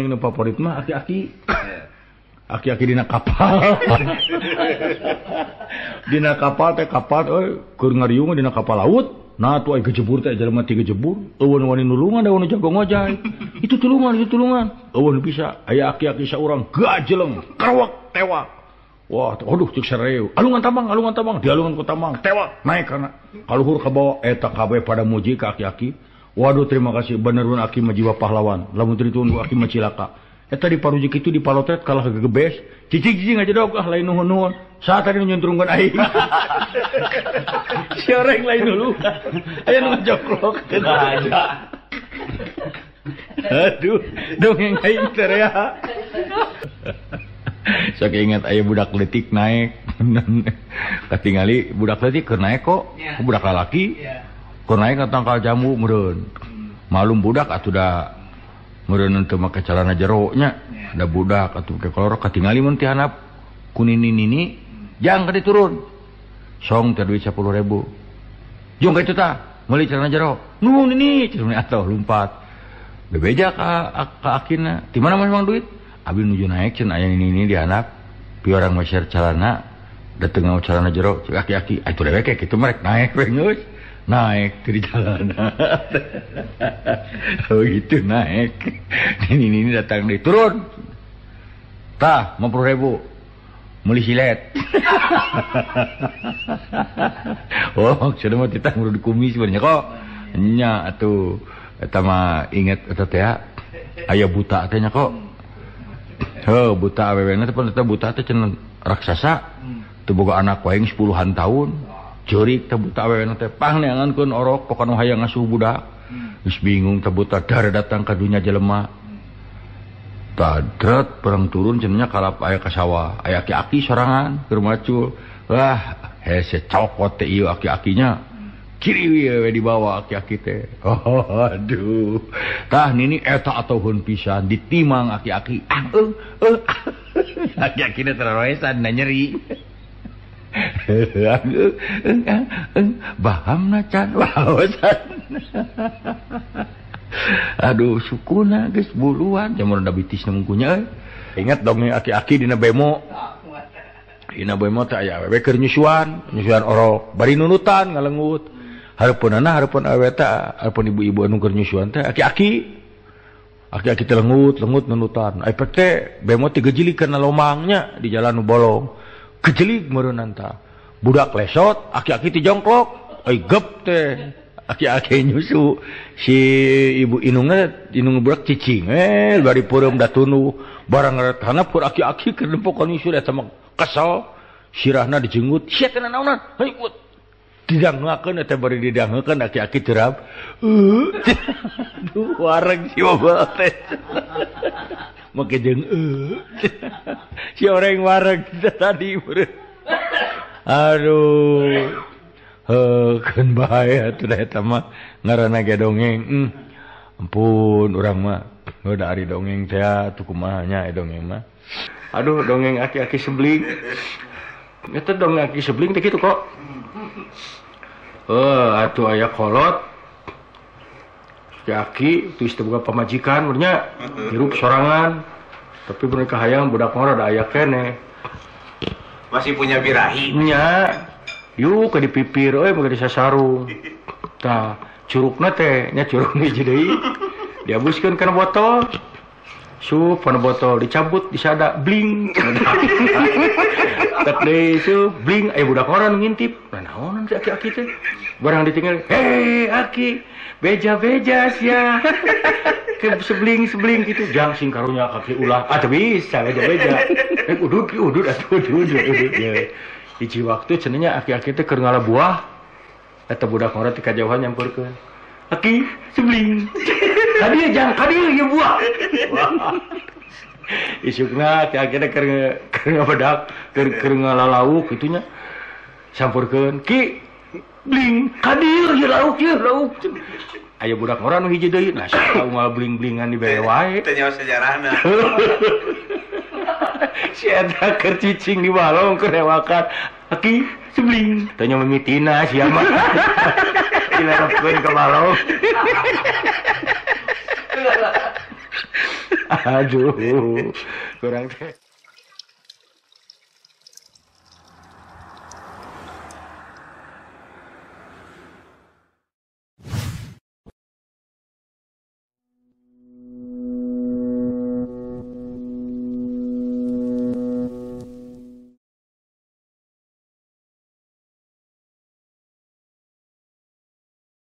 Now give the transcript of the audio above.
dongeng nu favorit mah aki-aki. Aki-aki dina kapal. Dina kapal teh kapal euy keur ngariung dina kapal laut. Nah tuh ai gejebur teh jelema ti gejebur, eueun wani nulungan da wani jago ngojay. Itu tulungan. Eueun bisa aya aki-aki saurang gajeleng, kerewek tewak. Wah, aduh cek sareu. Alungan tambang, dialungan ku tambang, tewak naik kana. Kaluhur ka bawah eta kabeh pada muji ka aki-aki. Waduh terima kasih benerun aki mah jiwa pahlawan. Lamun teu ditunggu aki mah cilaka. Eta di parujik itu di palotret kalah gegebes. Cicing-cicing aja dog ah lain nuhun-nuhun. Saat tadi nyuntrungkeun aing. Si orang lain dulu. Aya nu ngajoklok. Aduh, dongeng aing teh rea. Sok ingat aya budak leutik naik. Katingali budak leutik keur naik kok, budak lalaki. Keur naik ka tangkal jambu meureun. Malum budak atuh da meureun teu make calana jero nya. Da budak atuh ke kolor katingali mun ti handap ku nini-nini jang ka diturun. Song teh duit 10.000. Jung ka itu tah, meuli celana jero. Nuhun nini, cenah atuh lumpat. Bebeja ka akina. Di mana mang duit? Abi nuju naik cenah aya nini-nini di handap. Pi orang meser celana, dateng ngau celana jero, cek aki-aki, atuh dewek kitu merek naik we geus. Naik di jalan. Begitu naik. Nini-nini datang deui, turun. Tah, 50.000. Meuli silet. Oh, maksudna mah titah muru dikumis sebenarnya kok. Nya atuh eta mah inget eta teh aya buta teh nya kok. Heuh, buta awewena teh pan eta buta teh cenah raksasa. Teu boga anak wae 10-an tahun. Ceurik teh buta awewena teh pang neangankeun orok pokona hayang ngasuh budak. Geus bingung teh buta dar datang ka dunya jelema. Tadret perang turun cenah kalap aya ka sawah, aya aki-aki sorangan keur macul. Wah, hese cokot teh ieu aki-akinya. Kiri we dibawa aki-aki teh. Oh, aduh. Tah nini eta atoheun pisan ditimang aki-aki. Ah, aki-akina tararoesan da nyeri. Bahamna can waosan. Aduh sukuna geus buluan jamur da bitisna mungkunya euy. Ingat dongeng aki-aki dina bemo. Dina bemo teh aya awewe keur nyusuan, nyusuan orok, bari nunutan ngalengut. Hareupeunana hareupeun awewe teh, hareupeun ibu-ibu anu keur nyusuan teh aki-aki. Aki-aki teh lengut, lengut nunutan. Ai pek teh bemo teh gejelig kana lomangnya di jalan nu bolong. Gejelig meureunnan tah. Budak lesot, aki-aki teh jongklok, ai gep teh. Aki-aki nyusu si ibu inungna inung budak cicing bari peureum da tunduh barang ngaretana pur aki-aki keur nempokan nyusu eta mah kesel sirahna dijenggut sia teh naonan hayu didangekeun eta bari didangekeun aki-aki terap aduh wareg si bapak teh make jeung si oreng wareg tadi aduh keun bae atuh da eta mah ngaranna ge dongeng. Ampun urang mah heuh da ari dongeng teh atuh kumaha nya dongeng mah. Aduh dongeng aki-aki sebling. Eta dongeng aki sebling teh kitu kok. Heuh atuh aya kolot. Si aki teu boga pamajikan nya hirup sorangan. Tapi mereka hayang budak mah rada aya keneh. Masih punya birahi nya. Yuk ke dipipir euy make disasarung. Tah, curugna teh nya curug hiji deui. Diabuskeun kana botol. Sup kana botol dicabut disada bling. Tek deui sup bling aya budak orang nu ngintip. Nah naonan si aki-aki teh? Barang ditinggal, "Hei aki, beja-beja sia." Ke sebling-sebling gitu jang sing karunya kaki ulah. Ah teu bisa beja-beja. Udud udud atuh udud udud. Hiji waktu cenah aki-aki teh keur ngala buah eta budak ngora ti kajauhan nyamperkeun. Aki sebling. Kadieu jang kadieu ieu buah. Isukna ti aki teh keur ngabedak, keur ngalalauk kitu nya. Samperkeun ki bling kadieu ieu lauk ieu lauk. Aya budak ngora nu hiji deui. Nah sia unggal bling-blingan dibere wae. Teu nyaho sejarahna. Si eta keur cicing di balong keur rewakan. Aki sebling. Teu nya mimitina sia mah. Dilarepkeun ka balong. Aduh, kurang teh.